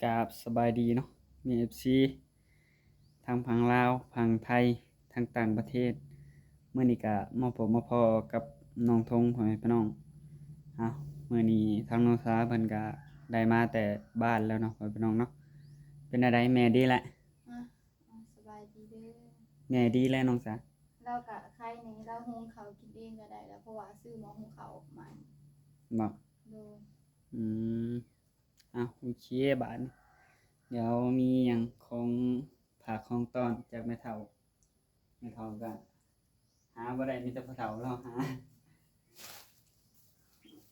ກາບສະບາຍດີເນາະ ແມ່ເອັຟຊີ ທັງຝັ່ງລາວ ຝັ່ງໄທ ທັງຕ່າງປະເທດ. ມື້ນີ້ກະມາພົບມາພໍ້ກັບນ້ອງທົງ ພໍ່ແມ່ພີ່ນ້ອງ. ເອົ້າ ມື້ນີ້ທາງນ້ອງສາເພິ່ນກະໄດ້ມາແຕ່ບ້ານແລ້ວເນາະ ພໍ່ແມ່ພີ່ນ້ອງເນາະ. ເປັນແນວໃດ ແມ່ດີແລ້ວ? ອ່ະ ອ່ະ ສະບາຍດີເດີ. ແມ່ດີແລ້ວນ້ອງສາ? ລາວກະໄຄແດ່ ລາວຫຸງເຂົ້າກິນເອງກະໄດ້ແລ້ວ ເພາະວ່າຊື້ໝໍ້ຫຸງເຂົ້າມາ. ບໍ່? ໂດຍ. ອືມ. ເອົ້າ ໂອເຄ ບາດນີ້ ດຽວມີຫຍັງຂອງຝາກຂອງຕ້ອນຈາກແມ່ເຖົ້າ. ແມ່ເຖົ້າກະຫາບໍ່ໄດ້ ມີແຕ່ພໍ່ເຖົ້າລາວຫາ.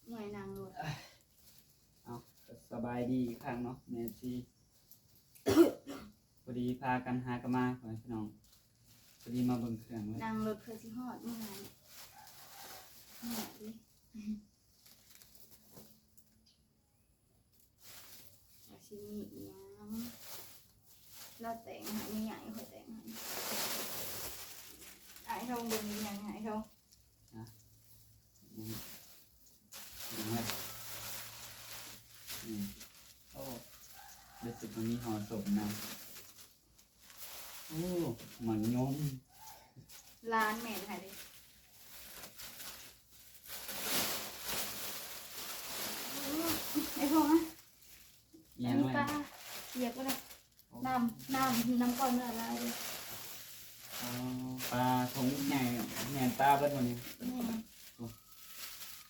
ເມື່ອຍນັ່ງໂລດ. ເອົ້າ ກະສະບາຍດີອີກຄັ້ງເນາະ ແມ່ເອັຟຊີ. ພໍດີພາກັນຫາກັນມາ ພໍ່ແມ່ພີ່ນ້ອງ ພໍດີມາເບິ່ງເຄື່ອງເລີຍ. ນັ່ງລົດເພື່ອຊິຮອດ ເມື່ອຍ ເມື່ອຍເດ້. ວ່າຊິມີອີ່ຫຍັງ ລາວແຕ່ງໃຫ້ ແມ່ໃຫຍ່ຂ້ອຍແຕ່ງໃຫ້. ອ້າຍທອງເບິ່ງອີ່ຫຍັງ ອ້າຍທອງ? ຮະ? ອືມ ເບິ່ງແລ້ວ ອືມ ໂອ້ ຮູ້ສຶກວ່າມີຫໍ່ສົມນຳ. ໂອ້ ໝາກຍົມ ຫຼານແມ່ນໃຜເດ້. ອືມ ໄອ້ພວກນະ ອີ່ຫຍັງ ອັນນີ້ ລະ? ປາ ປຽກບໍ່ໄດ້. ໂອ້ ນ້ຳ ນ້ຳ ນ້ຳກ້ອນມັນລະລາຍເດ້. ອໍ ປາຖົງໃຫຍ່ ແມ່ນປາເບິດໝົດນີ້. ແມ່ນ. ໂອ້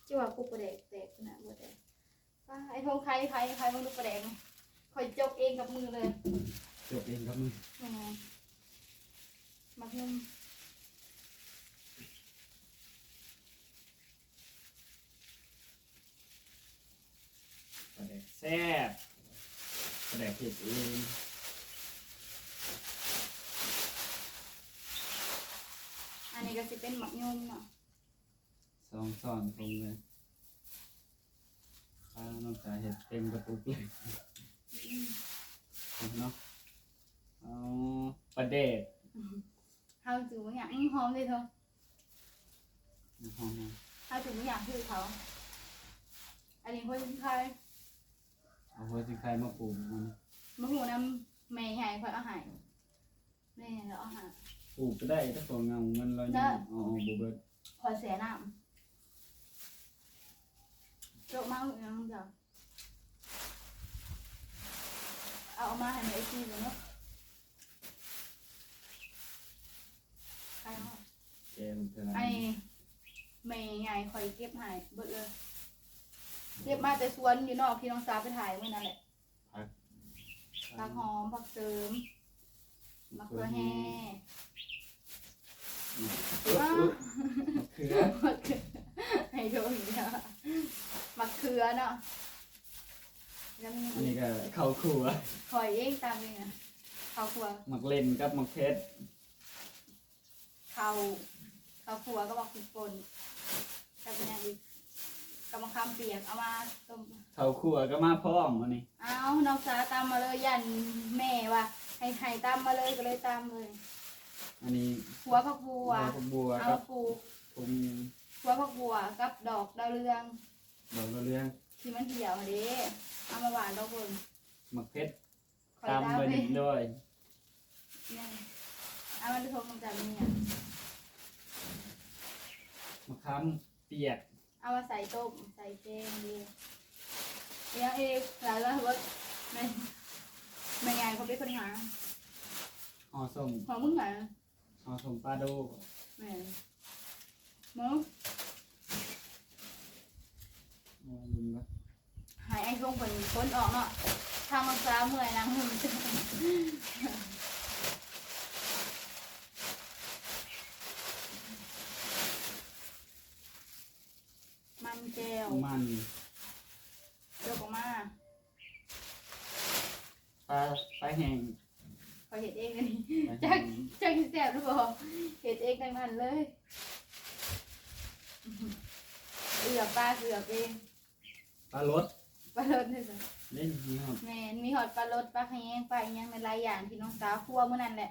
ຈະວ່າປູກປາແດກແຕກຂະໜາດບໍ່ແຕກ. ປ້າ ໄອ້ທົງ ໄຄ ໄຄ ໄຄ ເບິ່ງດູປາແດກນີ້ ຂ້ອຍຈົກເອງກັບມືເລີຍ. ຈົກເອງກັບມື. ແມ່ນ. ໝາກຫຸ່ມ ປາແດກແຊບ ປາແດກເຮັດເອງ. ອັນນີ້ກະຊິເປັນໝາກຫຍຸ້ມເນາະ. ສອງຊ້ອນຄົງເລີຍ. ປ້າ ນ້ອງສາເຮັດເຕັມກະປຸກເລີຍ. ອືມ ເນາະ. ອໍ ປາແດກ. ເຮົາຈຶ່ງບໍ່ຢາກ ອືມ ຫອມເດ້ເທາະ. ຫອມ ເຮົາຈຶ່ງບໍ່ຢາກຖືເຂົາ. ອັນນີ້ຫົວຊິງໄຄ. ເອົາຫົວຊິງໄຄມາປູກມັນ. ບໍ່ຮູ້ນຳ ແມ່ໃຫຍ່ຂ້ອຍເອົາໃຫ້. ແມ່ລາວເອົາໃຫ້. ປູກກະໄດ້ ແຕ່ຂອງເຫງົາມັນລາວຍັງເອົາອອກບໍ່ເບິດ. ຂ້ອຍແຊ່ນ້ຳ. ໂຈະມາຫືອຫຍັງຈ້ະ? ເອົາອອກມາໃຫ້ແມ່ເອັຟຊີເບິ່ງເນາະ. ໄປເນາະ. ແກງເທື່ອ ອັນນີ້ແມ່ໃຫຍ່ຂ້ອຍເກັບໃຫ້ເບິດເລີຍ. ເກັບມາແຕ່ສວນຢູ່ນອກ ທີ່ນ້ອງສາວໄປຖ່າຍມື້ນັ້ນແຫຼະ. ຜັກ ຜັກຫອມ ຜັກເສີມ ມະເຂືອແຮ່ ມະເຂືອ ມະເຂືອ ໃຫ້ໂດນເນາະ ມະເຂືອເນາະ. ແລ້ວມີ ອັນນີ້ກະເຂົ້າຂົ້ວ ຂ້ອຍເອງຕຳເອງນະ ເຂົ້າຂົ້ວ ໝາກເລັ່ນກັບໝາກເຜັດ. ເຂົ້າ ເຂົ້າຂົ້ວກັບໝາກພິກປົ່ນ ກັບຫຍັງອີກ ກັບໝາກຂາມປຽກ ເອົາມາຕົ້ມ. ເຂົ້າຂົ້ວກະມາພ້ອມມື້ນີ້. ເອົາ ນ້ອງສາຕຳມາເລີຍ ຢ້ານແມ່ວ່າໃຫ້ ໃຫ້ຕຳມາເລີຍ ກະເລີຍຕຳເລີຍ. ອັນນີ້ ຫົວຜັກບົວ ຫົວຜັກບົວ ເອົາ ກັບປູກ ຖົງ ຫົວຜັກບົວກັບດອກດາວເຮືອງ ດອກດາວເຮືອງ ທີ່ມັນຫ່ຽວຫັ້ນເດ້ ເອົາມາຫວ່ານລອງເບິ່ງ. ໝາກເຜັດ ຂ້ອຍຕຳໄວ້ ຕຳໄວ້ເລີຍ. ແມ່ນ. ເອົາມາດູ ມັນຈະມີຫຍັງ? ມະຂາມປຽກ ເອົາມາໃສ່ຕົ້ມ ໃສ່ແກງເດ້. ອີຫຍັງອີກ? ຫຼາຍວ່າເບິດ. ແມ່ ແມ່ຍາຍເຂົາເປັນຄົນຫາ. ຫໍ່ສົ້ມ ຫໍ່ມຶງຫາ. ເອົາສົ້ມປາໂດ. ແມ່ນ. ເບິ່ງ ເອົາເບິ່ງກ່ອນ ໃຫ້ອ້າຍຊົງເພິ່ນຂົນອອກເນາະ. ທາງນ້ອງສາວເມື່ອຍນາງໜຶ່ງ. ມັນແຈ່ວ ມັນ ຍົກອອກມາ. ປາ ປາແຫ້ງ ຂ້ອຍເຮັດເອງອັນນີ້. ປາແຫ້ງ ຈັກ ຈັກຊິແຊບຫຼືບໍ່ ເຮັດເອງທັງນັ້ນເລີຍ. ເອື້ອມ ປາເກືອບເອງ. ປາລົດ ປາລົດນີ້ຊະ ເດ້ ມີຮອດ ແມ່ນ ມີຮອດປາລົດ ປາຂະແຍງ ປາອີ່ຫຍັງ ຫຼາຍໆຢ່າງທີ່ນ້ອງສາວຄົວມື້ນັ້ນແຫຼະ.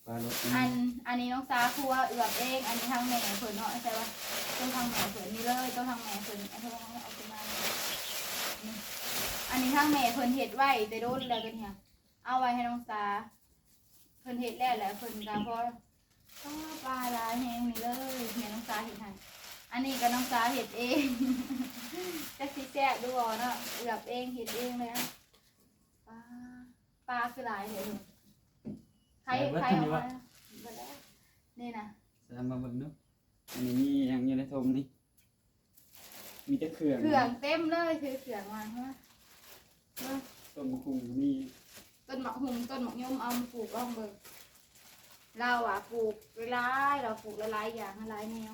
ປາລົດ ອັນ ອັນນີ້ນ້ອງສາຄົວເອງ. ອັນນີ້ທາງແມ່ເພິ່ນເນາະ ໃສ່ວ່າ ຕ້ອງທາງແມ່ເພິ່ນນີ້ເລີຍ ຕ້ອງທາງແມ່ເພິ່ນ. ເອົາ ເອົາຂຶ້ນມາ. ອັນນີ້ທາງແມ່ເພິ່ນເຮັດໄວ້ແຕ່ດົນແລ້ວ ຕົວນີ້ ເອົາໄວ້ໃຫ້ນ້ອງສາ ເພິ່ນເຮັດແລ້ວ ແລ້ວເພິ່ນກໍພໍ ປາຫຼາຍແຮງນີ້ເລີຍ ແມ່ນ້ອງສາເຮັດໃຫ້. ອັນນີ້ກໍນ້ອງສາເຮັດເອງ ຈັກຊິແຊບຫຼືບໍ່ເນາະ ເອືອບເອງ ເຮັດເອງເລີຍ. ປາ ປາຄືຫຼາຍແທ້ ໄຂ່ ໄຂ່ອອກມາ ເບິດແລ້ວ ນີ້ນະ. ສາມາເບິ່ງດູ ອັນນີ້ມີຫຍັງຢູ່ໃນຖົງນີ້? ມີແຕ່ເຄື່ອງ ເຄື່ອງເຕັມເລີຍ ຖືເຄື່ອງມາ ເບິ່ງ ຕົ້ນໝາກຫຸ່ງກໍມີ ຕົ້ນໝາກຫຸ່ງ ຕົ້ນໝາກຍົມ ເອົາມາປູກລອງເບິ່ງ. ລາວວ່າປູກຫຼາຍໆ ລາວປູກຫຼາຍໆຢ່າງ ຫຼາຍແນວ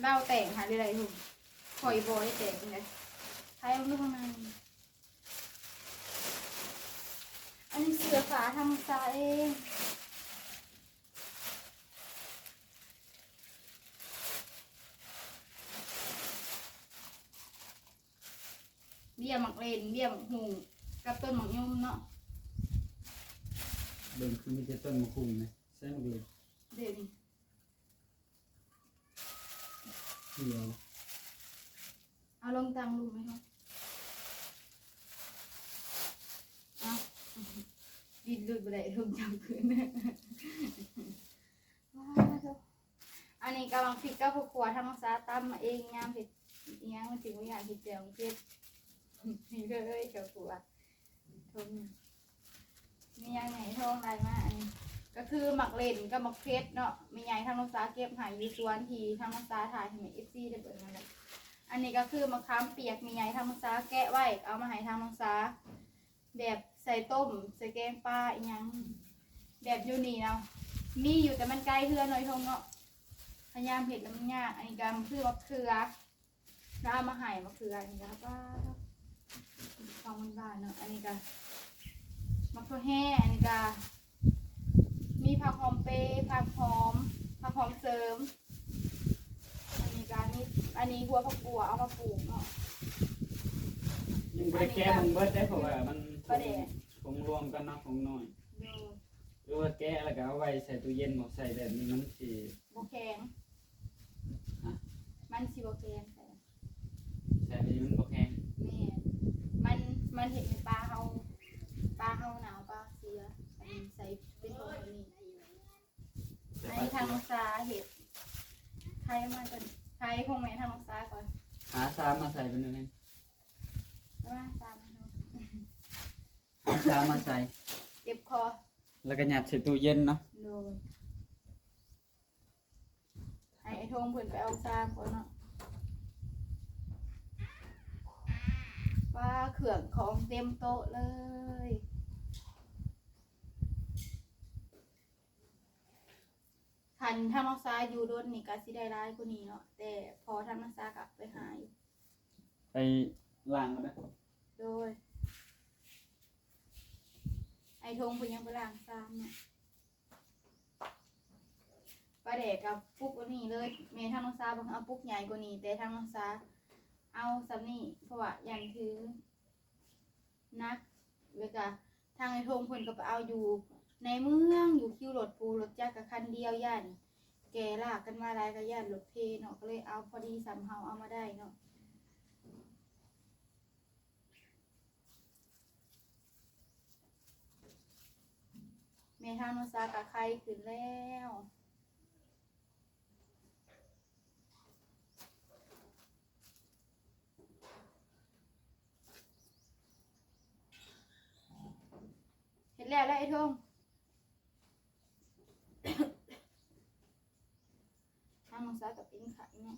ລາວແຕ່ງໃຫ້ເລື້ອຍໆ ຫຸ່ງ ຂ້ອຍບໍ່ໄດ້ແຕ່ງເລີຍ. ໃຜເອົາມາຂ້າງໃນ ອັນນີ້ເສື້ອຜ້າທຳມະຊາດເອງ ເບ້ຍໝາກເລັ່ນ ເບ້ຍໝາກຫຸ່ງ ກັບຕົ້ນໝາກຍົມເນາະ. ເບິ່ງຄືມີແຕ່ຕົ້ນໝາກຫຸ່ງນະ ໃສ່ໝາກເລັ່ນ ເດ້ນີ້ ເອົາລົງຕັ້ງລຸ່ມໄວ້ເນາະ. ເອົາ ດິນຫຼຸດບໍ່ໄດ້ ລົງຈັບຄືນ. ວ້າໂທ້ ອັນນີ້ກໍໝາກພິກກັບເຂົ້າຂົ້ວ ທາງນ້ອງສາຕຳມາເອງ ຍາມເຮັດອີ່ຫຍັງມັນຊິບໍ່ຍາກ ເຮັດແຈ່ວເຜັດ ນີ້ເລີຍເຂົ້າຂົ້ວ. ຖົງ ມີຫຍັງໃນຖົງໄດ້ມາ ອັນນີ້ກໍຄືໝາກເລັ່ນກັບໝາກເຜັດເນາະ ແມ່ໃຫຍ່ທາງນ້ອງສາເກັບໃຫ້ຢູ່ສວນ ທີ່ທາງນ້ອງສາຖ່າຍໃຫ້ເອັຟຊີໄດ້ເບິ່ງນັ້ນແຫຼະ. ອັນນີ້ກໍຄືໝາກຂາມປຽກ ແມ່ໃຫຍ່ທາງນ້ອງສາແກະໄວ້ ເອົາມາໃຫ້ທາງນ້ອງສາ ແບບໃສ່ຕົ້ມ ໃສ່ແກງປາອີ່ຫຍັງ ແບບຢູ່ນີ້ເນາະ ມີຢູ່ ແຕ່ມັນໄກເຮືອນເນາະ ອີ່ຖົງເນາະ ພະຍາຍາມເຮັດແລ້ວມັນຍາກ. ອັນນີ້ກໍຄືໝາກເຂືອ ລາວເອົາມາໃຫ້ ໝາກເຂືອນີ້ກໍ ປາດ ຂອງບ້ານໆເນາະ. ອັນນີ້ກໍໝາກຖົ່ວແຮ່ ອັນນີ້ກໍມີຜັກຫອມເປ ຜັກຫອມ ຜັກຫອມເສີມ. ອັນນີ້ກໍມີ ອັນນີ້ຫົວຜັກບົ່ວເອົາມາປູກເນາະ ຍັງບໍ່ໄດ້ແກະມັນເບິດເດ້ ເພາະວ່າມັນ ປາແດກ ຄົງລວມກັນເນາະ ຄົງນ້ອຍ ໂດຍ ຫຼືວ່າແກະແລ້ວກໍເອົາໄວ້ໃສ່ຕູ້ເຢັນ ບໍ່ໃສ່ແບບນີ້ມັນຊິບໍ່ແຂງ ຮະ ມັນຊິບໍ່ແຂງ ໃສ່ ໃສ່ແບບນີ້ມັນບໍ່ແຂງ. ແມ່ນ ມັນ ມັນເຮັດໃຫ້ປາເຮົາ ປາເຮົາໜາວ ປາເສຍ ອັນນີ້ໃສ່ເປັນຂອງແບບນີ້. ອັນນີ້ທາງນ້ອງສາເຮັດ ໄຂ່ມາກ່ອນ ໄຂ່ຂອງແມ່ທາງນ້ອງສາກ່ອນ ຫາຊາມມາໃສ່ເປັນຫຍັງ ຫາຊາມມາໃສ່ ຫາຊາມມາໃສ່ ເຈັບຄໍ ແລ້ວກໍຍັດໃສ່ຕູ້ເຢັນເນາະ ໂດຍ. ໃຫ້ອ້າຍທົງເພິ່ນໄປເອົາຊາມກ່ອນເນາະ. ວ້າ ເຄື່ອງຂອງເຕັມໂຕະເລີຍ. ຄັນທາງນ້ອງຊາຢູ່ດົນນີ້ກະຊິໄດ້ຫຼາຍກວ່ານີ້ເນາະ ແຕ່ພໍທາງນ້ອງຊາກະໄປຫາຢູ່ ໄປລ້າງກ່ອນເດີ. ໂດຍ ອ້າຍທົງເພິ່ນຍັງໄປລ້າງຊາມເນາະ. ປາແດກກະປຸກອັນນີ້ເລີຍ ແມ່ທາງນ້ອງຊາບໍ່ເອົາປຸກໃຫຍ່ກວ່ານີ້ ແຕ່ທາງນ້ອງຊາເອົາສ່ຳນີ້ ເພາະວ່າຢ້ານຖືໜັກ ແລ້ວກະທາງອ້າຍທົງເພິ່ນກະໄປເອົາຢູ່ໃນເມືອງ ຢູ່ຄິວລົດ ຜູ້ລົດຈັກກະຄັນດຽວ ຢ້ານແກ່ລາກກັນມາຫຼາຍກະຢ້ານລົດເພເນາະ ກະເລີຍເອົາພໍດີສ່ຳເຮົາເອົາມາໄດ້ເນາະ. ແມ່ທາງນ້ອງຊາກະໄຄຂຶ້ນແລ້ວ. ເຮັດແລ້ວແຫຼະໄອ້ທົງ. ທາງນ້ອງຊາກະເປັນໄຂ້ເນາະ.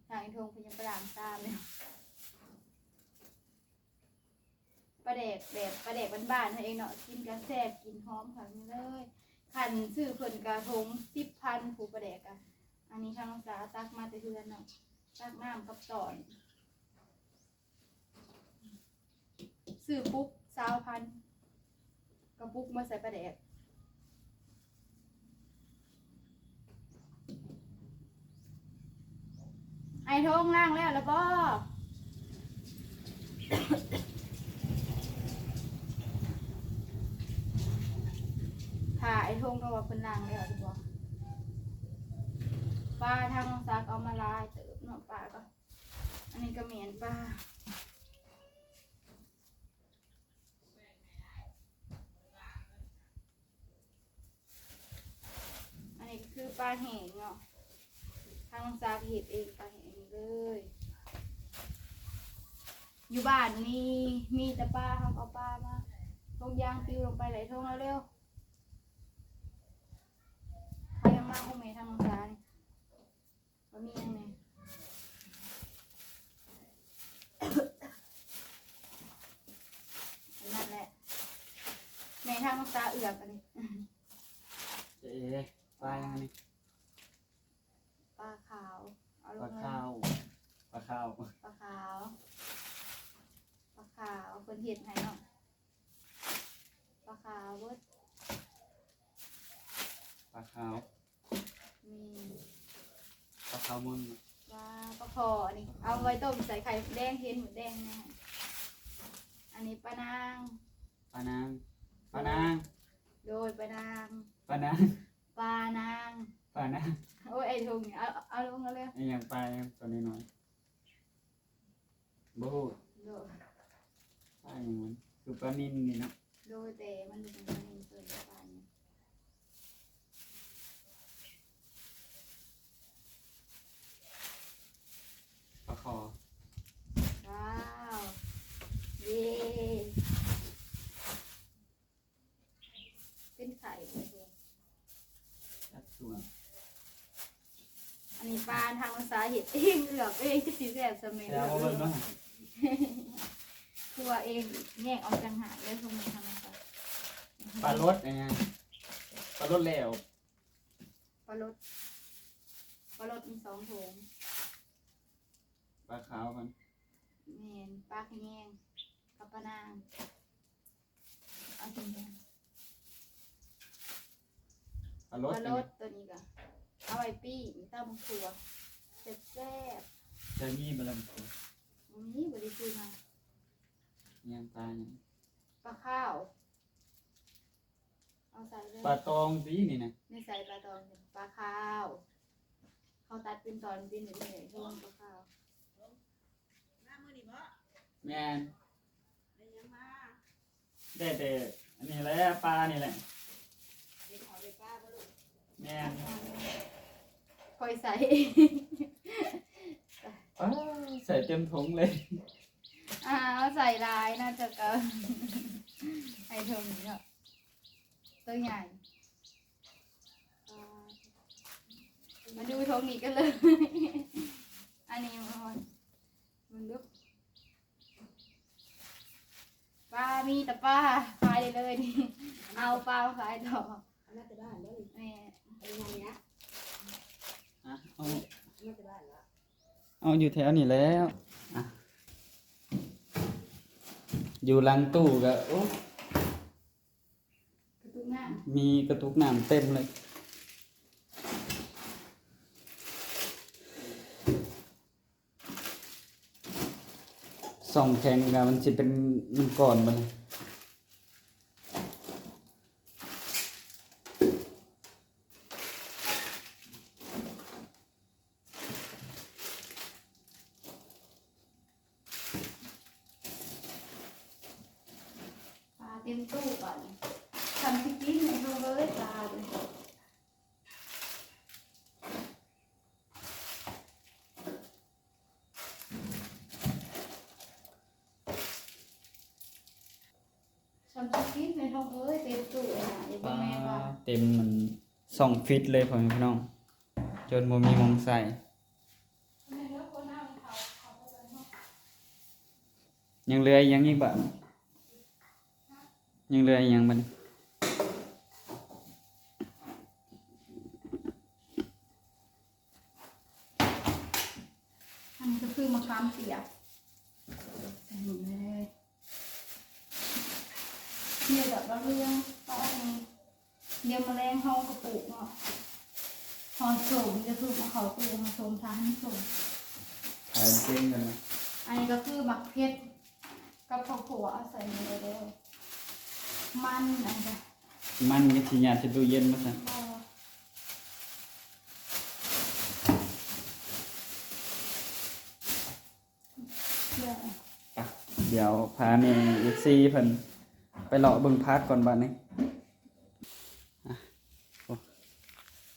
ທາງໄອ້ທົງເພິ່ນຍັງໄປລ້າງຊາມຢູ່. ປາແດກແບບປາແດກບ້ານໆເຮົາເອງເນາະ ກິນກະແຊບ ກິນຫອມຄັກນີ້ເລີຍ. ຄັນຊື້ເພິ່ນກະຖົງສິບພັນ ຜູ້ປາແດກກະ. ອັນນີ້ທາງນ້ອງສາຕັກມາແຕ່ເຮືອນເນາະ ຕັກນ້ຳກັບຕອນ. ຊື້ປຸກຊາວພັນ ກະປຸກມາໃສ່ປາແດກ. ໄອ້ທົງລ້າງແລ້ວລະບໍ່? ຖ້າໄອ້ທົງກໍວ່າເພິ່ນລ້າງແລ້ວລະບໍ່? ປາທາງນ້ອງສາກໍເອົາມາຫຼາຍເຕີບເນາະ ປາກໍ ອັນນີ້ກໍແມ່ນປາ ອັນນີ້ກໍຄືປາແຫ້ງເນາະ ທາງນ້ອງສາເຮັດເອງ ປາແຫ້ງນີ້ເລີຍ. ຢູ່ບ້ານນີ້ມີແຕ່ປາ ເຮົາກໍເອົາປາມາ ຖົງຢາງປິວລົງໄປຫຼາຍຖົງແລ້ວເລວ. ເອົາຫຍັງມາຂອງແມ່ທາງນ້ອງສານີ້ ວ່າມີຫຍັງແດ່? ອັນນັ້ນແຫຼະ ແມ່ທາງນ້ອງສາເອືອກອັນນີ້. ເອ ປາຫຍັງອັນນີ້? ປາຂາວ ເອົາລົງເລີຍ ປາຂາວ ປາຂາວ ປາຂາວ ປາຂາວ ເພິ່ນເຮັດໃຫ້ເນາະ ປາຂາວເບິດ ປາຂາວ ແມ່ນ ປາແຊລມອນ ປາ ປາຄໍ່ ອັນນີ້ເອົາໄວ້ຕົ້ມໃສ່ໄຂ່ມົດແດງ ເຫັນມົດແດງແນ່. ອັນນີ້ປານາງ ປານາງ ປານາງ ໂດຍ ປານາງ ປານາງ ປານາງ ປານາງ ໂອ້ຍ ໄອ້ທົ່ງນີ້ ເອົາ ເອົາລົງເອົາເລີຍ. ອີຫຍັງ ປາຫຍັງຕົວນ້ອຍໆ? ບໍ່ຮູ້ ໂດຍ ປາຫຍັງມັນ ຄືປານິນນີ້ເນາະ ໂດຍ ແຕ່ມັນບໍ່ແມ່ນປານິນ ເອີ້ນປາຫຍັງ ປາຄໍ່ ວ້າວ ເຢ້. ເປັນໄຂ່ ຈັກຕົວະ ອັນນີ້ປາທາງນ້ອງສາເຮັດເອງ ເລືອກເອງ ຈະຊິແຊບສ່ຳໃດ ເອົາມາເບິ່ງເນາະ ຄົວເອງ ແຍກອອກຕ່າງຫາກເດີ ຂອງແມ່ທາງນ້ອງສາ ປາລົດ ອັນຫຍັງ ປາລົດແລ້ວ ປາລົດ ປາລົດມີສອງຖົງ ປາຂາວກັນ ແມ່ນ ປາຂະແຍງກັບປານາງ ເອົາຕົວນີ້ ປາລົດ ປາລົດ ຕົວນີ້ກະເອົາໄວ້ປີ້ງຕຳໝາກຖົ່ວ ແຊບໆ ເຈົ້າມີບໍ່ລະໝາກຖົ່ວ? ບໍ່ມີ ບໍ່ໄດ້ຊື້ມາ. ຫຍັງ ປາຫຍັງ? ປາຂາວ. ເອົາໃສ່ເລີຍ ປາຕອງຕິນີ້ນະ ນີ້ໃສ່ປາຕອງ ປາຂາວ ເຂົາຕັດເປັນຕອນເປັນແບບນີ້ແຫຼະ ໂທນປາຂາວ ມາມື້ນີ້ບໍ? ແມ່ນ ໄດ້ຫຍັງມາ? ໄດ້ແຕ່ອັນນີ້ແຫຼະ ປານີ້ແຫຼະ ໄດ້ເຂົ້າໄດ້ປາບໍ່ລູກ? ແມ່ນ ຂ້ອຍໃສ່ ປາ ໃສ່ເຕັມຖົງເລີຍ ອ້າວ ໃສ່ຫຼາຍນະ ເຈົ້າກໍໃຫ້ຖົງເນາະ. ຕົວໃຫຍ່ ມາດູຖົງນີ້ກັນເລີຍ ອັນນີ້ມາເບິ່ງດູ ປາ ມີແຕ່ປາ ຂາຍໄດ້ເລີຍນີ້ ເອົາປາມາຂາຍຕໍ່ ເອົາມາແຕ່ບ້ານບໍ່ນີ້? ແມ່ນ ເອົາມາແຕ່ບ້ານລະ ເອົາຢູ່ແຖວນີ້ແຫຼະ ຢູ່ຫຼັງຕູ້ກໍ ໂອ້ ກະຕຸກນ້ຳ ມີກະຕຸກນ້ຳເຕັມເລີຍ ຊ່ອງແຂງກະມັນຊິເປັນມັງກອນບັດນີ້ ປາເຕັມຕູ້ບາດນີ້ ຊ່ຳຊິກິນໃຫ້ເຮົາເລີຍປາເລີຍ ຊ່ຳຊິກິນແມ່ທອງເອີຍ ເຕັມຕູ້ເລີຍນະ ເອີຍ ບໍ່ແມ່ນວ່າ ເຕັມມັນຊ່ອງຟິດເລີຍ ພໍ່ແມ່ພີ່ນ້ອງ ຈົນບໍ່ມີໝ່ອງໃສ່. ຍັງເຫຼືອອີ່ຫຍັງອີກບາດ? ຍັງເຫຼືອອີ່ຫຍັງບາດນີ້? ອັນນີ້ກໍຄືມະຂາມປຽກ ໃສ່ໝົດເລີຍ ເດດອກດາວເຮືອງ ຕອນນີ້ ດຽວມື້ແລງເຮົາກໍປູກເນາະ ຫໍ່ສົ້ມ ດຽວຄືເອົາເຂົ້າຕູ້ຫໍ່ສົ້ມ ຖ້າໃຫ້ມັນສົ້ມ ຂາຍເກັ່ງກັນນະ. ອັນນີ້ກໍຄືໝາກເຜັດ ກັບເຂົ້າຂົ້ວ ເອົາໃສ່ນີ້ໄດ້ເດີ ມັນ ອັນນີ້ກະ ມັນກໍຊິຍາດໃສ່ຕູ້ເຢັນວ່າຊັ້ນ ບໍ່ ເ ດຽວພາແມ່ເອັຟຊີເພິ່ນໄປເລາະເບິ່ງຜັກກ່ອນບາດນີ້. ອ່ະ ໂອ້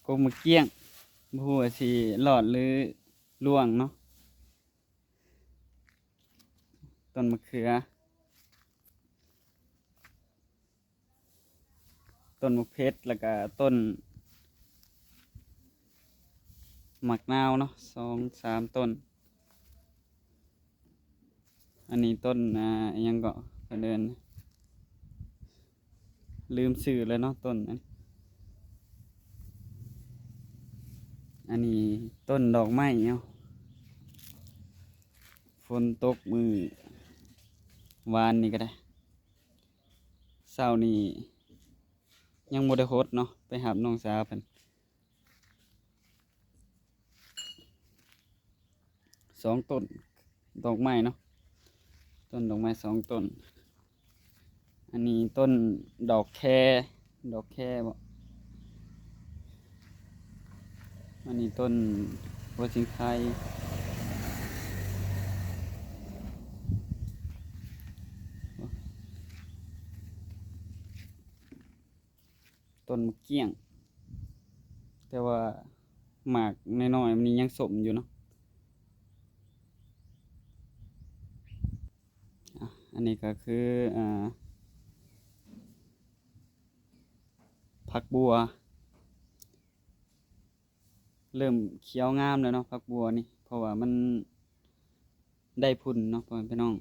ກົກໝາກກ້ຽງ ບໍ່ຮູ້ວ່າຊິລອດຫຼືລ່ວງເນາະ. ຕົ້ນມະເຂືອ ຕົ້ນໝາກເຜັດ ແລ້ວກະຕົ້ນໝາກນາວເນາະ ສອງສາມຕົ້ນ. ອັນນີ້ຕົ້ນ ອ່າ ອີ່ຫຍັງເກາະ ເພິ່ນເອີ້ນ ລືມຊື່ແລ້ວເນາະ ຕົ້ນອັນ ອັນນີ້ຕົ້ນດອກໄມ້ເນາະ. ຝົນຕົກມື້ວານນີ້ກໍໄດ້ ເຊົ້ານີ້ຍັງບໍ່ໄດ້ຫົດເນາະ ໄປຮັບນ້ອງສາວເພິ່ນ ສອງຕົ້ນດອກໄມ້ເນາະ ຕົ້ນດອກໄມ້ສອງຕົ້ນ. ອັນນີ້ຕົ້ນດອກແຄ ດອກແຄບໍ ອັນນີ້ຕົ້ນຫົວຊິງໄຄ ຕົ້ນໝາກກ້ຽງ ແຕ່ວ່າໝາກນ້ອຍໆມັນນີ້ຍັງສົ້ມຢູ່ເນາະ. ອ່ະ ອັນນີ້ກໍຄື ອ່າ ຜັກບົ່ວ ເລີ່ມຂຽວງາມແລ້ວເນາະ ຜັກບົ່ວນີ້ ເພາະວ່າມັນໄດ້ຝຸ່ນເນາະ ພໍ່ແມ່ພີ່ນ້ອງ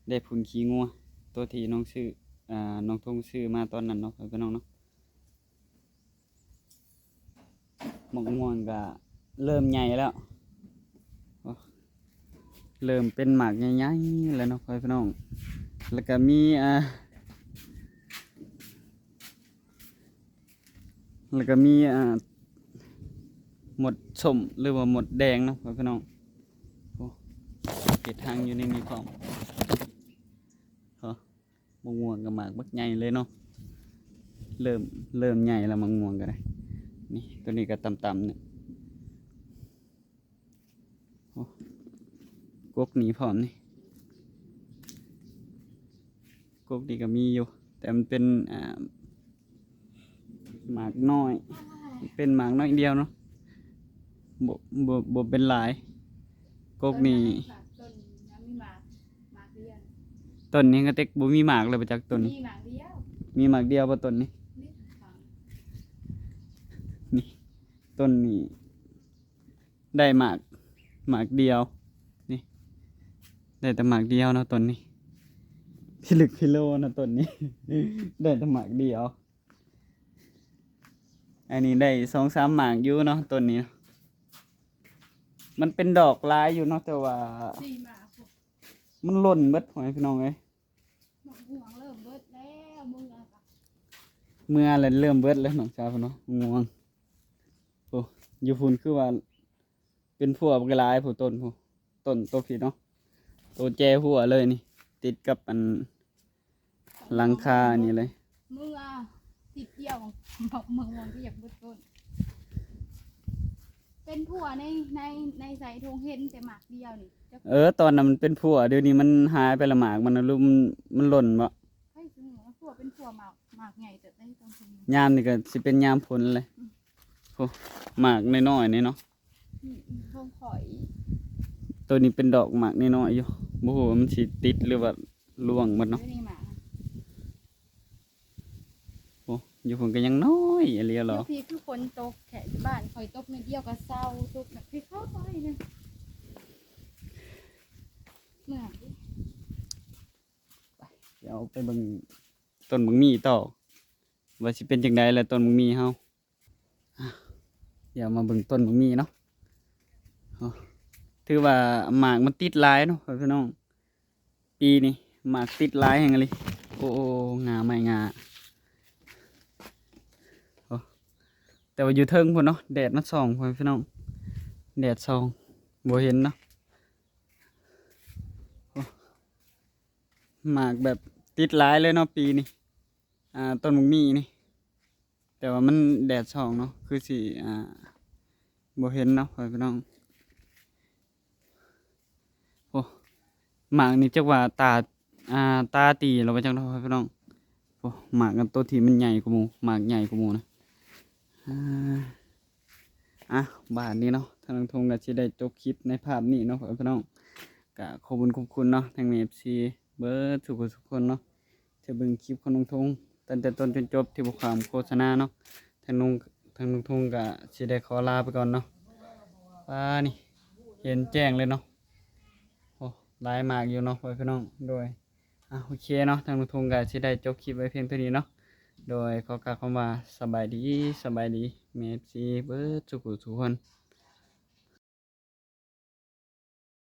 ໄດ້ຝຸ່ນຂີ້ງົວ ໂຕທີ່ນ້ອງຊື້ ອ່າ ນ້ອງທົງຊື້ມາຕອນນັ້ນເນາະ ພໍ່ແມ່ພີ່ນ້ອງເນາະ. ໝາກມ່ວງກໍເລີ່ມໃຫຍ່ແລ້ວ ເລີ່ມເປັນໝາກໃຫຍ່ໆແລ້ວເນາະ ພໍ່ແມ່ພີ່ນ້ອງ. ແລ້ວກໍມີ ອ່າ ແລ້ວກໍມີ ອ່າ ມົດສົ້ມ ຫຼືວ່າມົດແດງເນາະ ພໍ່ແມ່ພີ່ນ້ອງ. ໂອ້ ເຮັດຮັງຢູ່ໃນນີ້ພ້ອມ. ໂອ້ ໝາກມ່ວງກໍໝາກບັກໃຫຍ່ເລີຍເນາະ ເລີ່ມ ເລີ່ມໃຫຍ່ແລ້ວໝາກມ່ວງກໍໄດ້. ນີ້ ຕົວນີ້ກໍຕ່ຳໆນີ້ ໂອ້ ກົກນີ້ພ້ອມນີ້ ກົກນີ້ກໍມີຢູ່ ແຕ່ມັນເປັນ ອ່າ ໝາກນ້ອຍ ເປັນໝາກນ້ອຍດຽວເນາະ ບໍ່ ບໍ່ ບໍ່ເປັນຫຼາຍ. ກົກນີ້ ຕົ້ນນັ້ນມີໝາກ ໝາກດຽວ ຕົ້ນນີ້ກໍເຕັກບໍ່ມີໝາກເລີຍບໍ່ຈັກຕົ້ນນີ້ ມີໝາກດຽວ ມີໝາກດຽວບໍ່ຕົ້ນນີ້ ນີ້ ນີ້ ຕົ້ນນີ້ ໄດ້ໝາກ ໝາກດຽວ ນີ້ ໄດ້ແຕ່ໝາກດຽວເນາະຕົ້ນນີ້ ພິລຶກພິໂລເນາະຕົ້ນນີ້ ໄດ້ແຕ່ໝາກດຽວ. ອັນນີ້ໄດ້ສອງສາມໝາກຢູ່ເນາະຕົ້ນນີ້ ມັນເປັນດອກຫຼາຍຢູ່ເນາະ ແຕ່ວ່າ ສີ່ໝາກ ມັນຫຼົ່ນເບິດ ພໍ່ແມ່ພີ່ນ້ອງເອີຍ. ໝາກມ່ວງເລີ່ມເບິດແລ້ວ ເມືອ ເມືອແລ້ວ ເລີ່ມເບິດແລ້ວ ນ້ອງສາວເພິ່ນວ່າ ໝາກມ່ວງ. ໂອ້ ຢູ່ພຸ້ນຄືວ່າເປັນພົວບັກຫຼາຍພຸ້ນ ຕົ້ນພຸ້ນ ຕົ້ນໂຕພີ້ເນາະ ໂຕແຈຫົວເລີຍນີ້ ຕິດກັບອັນ ຫຼັງຄານີ້ເລີຍ ເມືອ ຕິດດຽວ ໝາກມ່ວງກໍຢາກເບິດຕົ້ນ. ເປັນພົວໃນ ໃນ ໃນໃສ ທົ່ງເຫັນແຕ່ໝາກດຽວນີ້ ເອີ ຕອນນັ້ນມັນເປັນພົວ ດຽວນີ້ມັນຫາຍໄປລະ ໝາກມັນນະ ມັນ ມັນຫຼົ່ນບໍ? ໃຜຊິຮູ້ ຜົວເປັນຜົວໝາກ ໝາກໃຫຍ່ເຕີບໃດຕອນເປັນ ຍາມນີ້ກໍຊິເປັນຍາມຝົນແຫຼະ. ອືມ ໂອ້ ໝາກນ້ອຍໆນີ້ເນາະ ອືມ ຂອງຂ້ອຍ ໂຕນີ້ເປັນດອກໝາກນ້ອຍໆຢູ່ ບໍ່ຮູ້ວ່າມັນຊິຕິດ ຫຼືວ່າລ່ວງໝົດເນາະ ດຽວນີ້ໝາກ. ໂອ້ ຢູ່ພຸ້ນກໍຍັງນ້ອຍອີ່ຫຼີເນາະ ຢູ່ພີ້ຄືຝົນຕົກແທ້ ຢູ່ບ້ານຂ້ອຍຕົກໜ້ອຍດຽວກໍເຊົາ ຕົກໜັກຄືເຂົາໄປນະ ເມື່ອຍ. ໄປ ດຽວໄປເບິ່ງຕົ້ນບັກໝີ່ຕໍ່ ວ່າຊິເປັນຈັ່ງໃດລະຕົ້ນບັກໝີ່ເຮົາ. ດຽວມາເບິ່ງຕົ້ນບັກໝີ່ເນາະ ໂອ້ ຖືວ່າໝາກມັນຕິດຫຼາຍເນາະ ພໍ່ແມ່ພີ່ນ້ອງ. ປີນີ້ໝາກຕິດຫຼາຍແຮງອີ່ຫຼີ ໂອ້ ງ່າໄມ້ງ່າ ໂອ້ ແຕ່ວ່າຢູ່ເທິງພຸ້ນເນາະ ແດດມັນສ່ອງ ພໍ່ແມ່ພີ່ນ້ອງ ແດດສ່ອງ ບໍ່ເຫັນເນາະ ໂອ້ ໝາກແບບຕິດຫຼາຍເລີຍເນາະປີນີ້ ອ່າ ຕົ້ນບັກໝີ່ນີ້ ແຕ່ວ່າມັນແດດສ່ອງເນາະ ຄືຊິ ອ່າ ບໍ່ເຫັນເນາະ ພໍ່ແມ່ພີ່ນ້ອງ. ໂອ້ ໝາກນີ້ຈັກວ່າຕາ ອ່າ ຕາຕີແລ້ວວ່າຈັກເນາະພີ່ນ້ອງ. ໂອ້ ໝາກອັນໂຕທີ່ມັນໃຫຍ່ກວ່າໝູ່ ໝາກໃຫຍ່ກວ່າໝູ່ນະ. ອ່າ ອ່ະ ບາດນີ້ເນາະ ທາງລຸງທົງກໍຊິໄດ້ຈົບຄລິບໃນພາບນີ້ເນາະພີ່ນ້ອງ. ກໍຂອບຄຸນຂອບຄຸນເນາະ ທັງແມ່ເອັຟຊີເບິດທຸກຜູ້ທຸກຄົນເນາະ ທີ່ເບິ່ງຄລິບຂອງລຸງທົງຕັ້ງແຕ່ຕົ້ນຈົນຈົບ ທີ່ບໍ່ຂ້າມໂຄສະນາເນາະ. ທາງລຸງ ທາງລຸງທົງກໍຊິໄດ້ຂໍລາໄປກ່ອນເນາະ. ປາ ນີ້ເຫັນແຈ້ງເລີຍເນາະ. ໂອ້ ຫຼາຍໝາກຢູ່ເນາະ ພໍ່ແມ່ພີ່ນ້ອງ. ໂດຍ ອ່ະ ໂອເຄເນາະ ທາງລຸງທົງກໍຊິໄດ້ຈົບຄລິບໄວ້ພຽງເທົ່ານີ້ເນາະ. ໂດຍ ຂໍກ່າວຄຳວ່າສະບາຍດີ ສະບາຍດີ ແມ່ເອັຟຊີເບິດທຸກຜູ້ທຸກຄົນ.